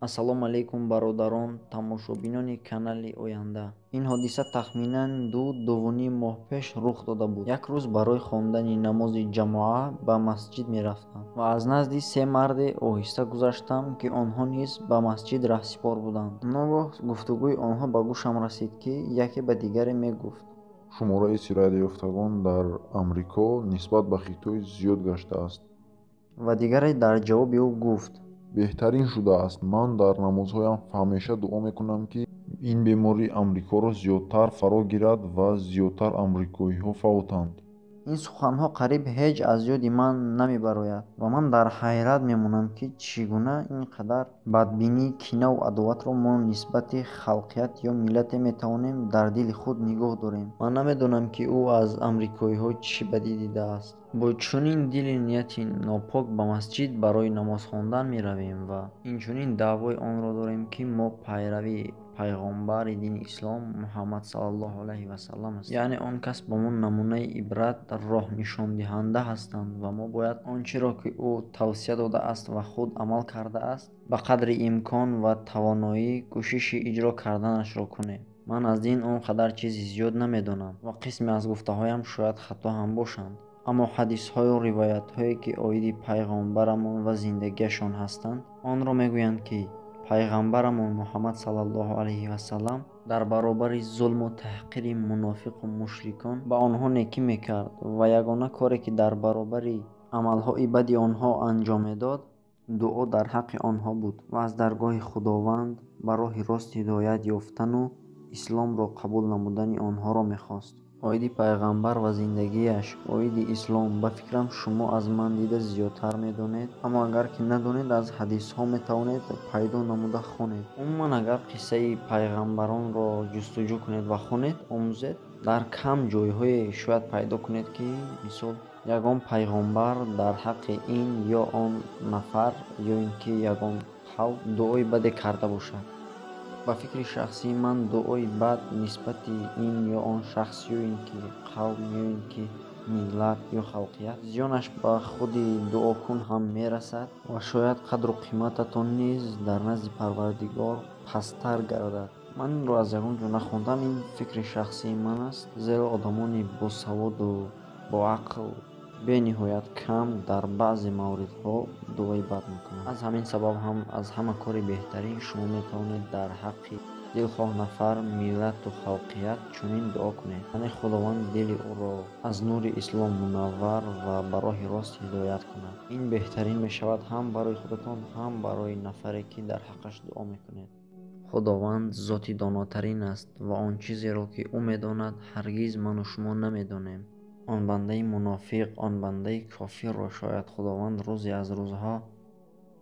Ассалому алайкум, бародарон, тамошобинони канали Оянда. Ин ҳодиса тахминан 2-2.5 моҳ пеш рух дода буд. Як рӯз барои хондани намози ҷамоа ба масҷид мерафтам ва аз назди се марде оҳиста гузаштам, ки онҳо низ ба масҷид раҳсипор буданд. Ногоҳ гуфтугӯи онҳо ба гӯшам расид, ки яке ба дигаре мегуфт: Шумораи сироятёфтагон дар Амрико нисбат ба Хитой зиёд гаштааст. Ва дигаре дар ҷавоби ӯ гуфт: Беҳтарин шудааст. Ман дар намозҳоям ҳамеша дуо мекунам, ки ин беморӣ Амрикоро зиёдтар фаро гирад ва зиёдтар амрикоиҳо фавтанд. Ин суханҳо қариб ҳеҷ аз ёди ман намебарояд ва ман дар ҳайрат мемонам, ки чӣ гуна ин қадар бадбинӣ, кинаву адоватро мо нисбати халқият ё миллате метавонем дар дили худ нигоҳ дорем. Ман намедонам, ки ӯ аз амрикоиҳо чӣ бадӣ дидааст. Бо чунин дили нияти нопок ба масҷид барои намоз хондан меравем ва инчунин даъвои онро дорем, ки мо пайрави пайғомбари дини ислом Муҳаммад саллаллоҳу алайҳи васаллам ҳастем. Яъне он кас ба мо намунаи ибрат, роҳ нишондиҳанда ҳастанд ва мо бояд он чиро, ки ӯ тавсия додааст ва худ амал кардааст, ба қадри имкон ва тавоноӣ кӯшиши иҷро карданашро кунем. Ман аз дин он қадар чизи зиёд намедонам ва қисме аз гуфтаҳоям шояд хато ҳам бошанд. Аммо ҳадисҳою ривоятҳое, ки оиди пайғомбарамон ва зиндагиашон ҳастанд, онро мегӯянд, ки пайғамбарамон Муҳаммад саллаллоҳу алайҳи васаллам дар баробари зулму таҳқири мунофиқу мушрикон ба онҳо некӣ мекард ва ягона коре, ки дар баробари амалҳои бади онҳо анҷом медод, дуо дар ҳаққи онҳо буд ва аз даргоҳи Худованд ба роҳи рост ҳидоят ёфтану исломро қабул намудани онҳоро мехост. Оиди пайғамбар ва зиндагиаш, оиди ислом, ба фикрам, шумо аз ман дида зиёдтар медонед, аммо агар ки надонед, аз ҳадисҳо метавонед пайдо намуда хонед. Умуман, агар қиссаи пайғамбаронро ҷустуҷӯ кунед ва хонед, омӯзед, дар кам ҷойҳое шояд пайдо кунед, ки мисол ягон пайғомбар дар ҳаққи ин ё он нафар ё ин ки ягон қавм дуои баде карда бошад. Ба фикри шахсии ман, дуои бад нисбати ин ё он шахс ё ин ки қавм ё ин ки миллат ё халқият зиёнаш ба худи дуокун ҳам мерасад ва шояд қадру қимататон низ дар назди Парвардигор пасттар гардад. Ман инро аз ягон ҷо нахондам, ин фикри шахсии ман аст, зеро одамони босаводу боақл бениҳоят кам дар баъзе мавридҳо дуои бад мекунанд. Аз ҳамин сабаб ҳам аз ҳама кори беҳтарин шумо метавонед дар ҳаққи дилхоҳ нафар, миллату халқият чунин дуо кунед, яъне Худованд дили ӯро аз нури ислом мунаввар ва ба роҳи рост ҳидоят кунад. Ин беҳтарин мешавад ҳам барои худатон, ҳам барои нафаре, ки дар ҳаққаш дуо мекунед. Худованд зоти донотарин аст ва он чизеро, ки ӯ медонад, ҳаргиз ману шумо намедонем. Он бандаи мунофиқ, он бандаи кофирро шояд Худованд рӯзе аз рӯзҳо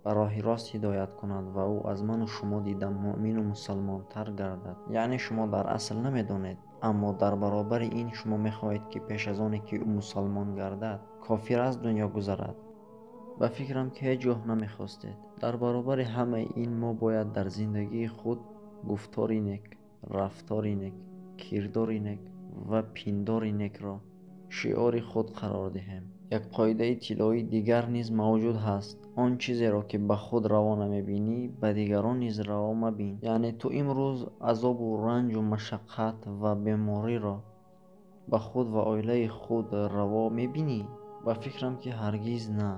ба роҳи рост ҳидоят кунад ва ӯ аз ману шумо дида муъмину мусалмонтар гардад. Яъне шумо дар асл намедонед, аммо дар баробари ин шумо мехоҳед, ки пеш аз оне ки ӯ мусалмон гардад, кофир аз дунё гузарад. Ба фикрам, ки ҳеҷ гоҳ намехостед. Дар баробари ҳамаи ин мо бояд дар зиндагии худ гуфтори нек, рафтори нек, кирдори нек ва пиндори некро шиори худ қарор диҳем. Як қоидаи тиллоии дигар низ мавҷуд ҳаст. Он чизеро, ки ба худ раво намебинӣ, ба дигарон низ раво мабин. Яъне ту имрӯз азобу ранҷу машаққат ва бемориро ба худ ва оилаи худ раво мебинӣ? Ба фикрам, ки ҳаргиз на.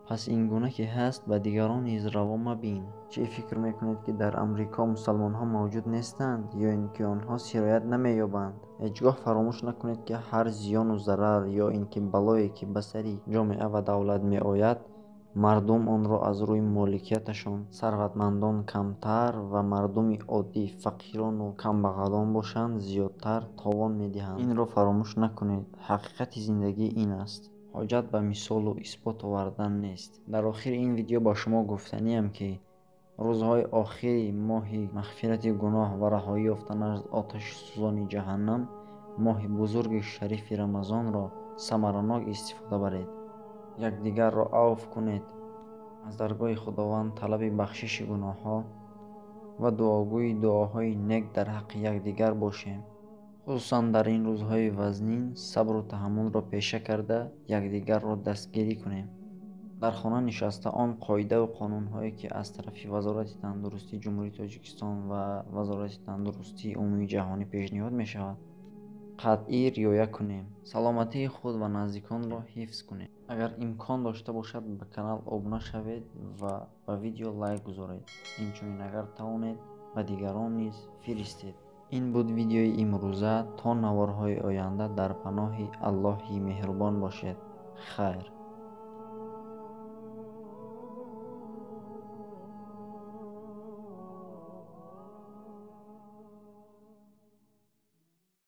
Пас ин гуна ки ҳаст, ба дигарон низ раво мабин. Чӣ фикр мекунед, ки дар Амрико мусалмонҳо мавҷуд нестанд ё ин ки онҳо сироят намеёбанд? Ҳеҷ гоҳ фаромӯш накунед, ки ҳар зиёну зарар ё ин ки балое, ки ба сари ҷомеа ва давлат меояд, мардум онро аз рӯи моликияташон, сарватмандон камтар ва мардуми оддӣ, фақирону камбағалон бошанд, зиёдтар товон медиҳанд. Инро фаромӯш накунед. Ҳақиқати зиндагӣ ин аст. Ҳоҷат ба мисолу исбот овардан нест. Дар охири ин видео ба шумо гуфтаниям, ки рӯзҳои охири моҳи мағфирати гуноҳ ва раҳоӣ ёфтан аз оташи сӯзони ҷаҳаннам, моҳи бузурги шарифи Рамазонро самаранок истифода баред. Якдигарро авф кунед, аз даргоҳи Худованд талаби бахшиши гуноҳҳо ва дуогӯи дуоҳои нек дар ҳаққи якдигар бошем. Хусусан дар ин рӯзҳои вазнин сабру таҳаммулро пеша карда, якдигарро дастгирӣ кунем. Дар хона нишаста он қоидаву қонунҳое, ки аз тарафи Вазорати тандурустии Ҷумҳурии Тоҷикистон ва Вазорати тандурустии умумии ҷаҳонӣ пешниҳод мешавад, қатъӣ риоя кунем. Саломатии худ ва наздиконро ҳифз кунем. Агар имкон дошта бошад, ба канал обуна шавед ва ба видео лайк гузоред. Инчунин, агар тавонед, ба дигарон низ фиристед. Ин буд видеои имрӯза. То наворҳои оянда дар паноҳи Аллоҳи меҳрубон бошед. Хайр.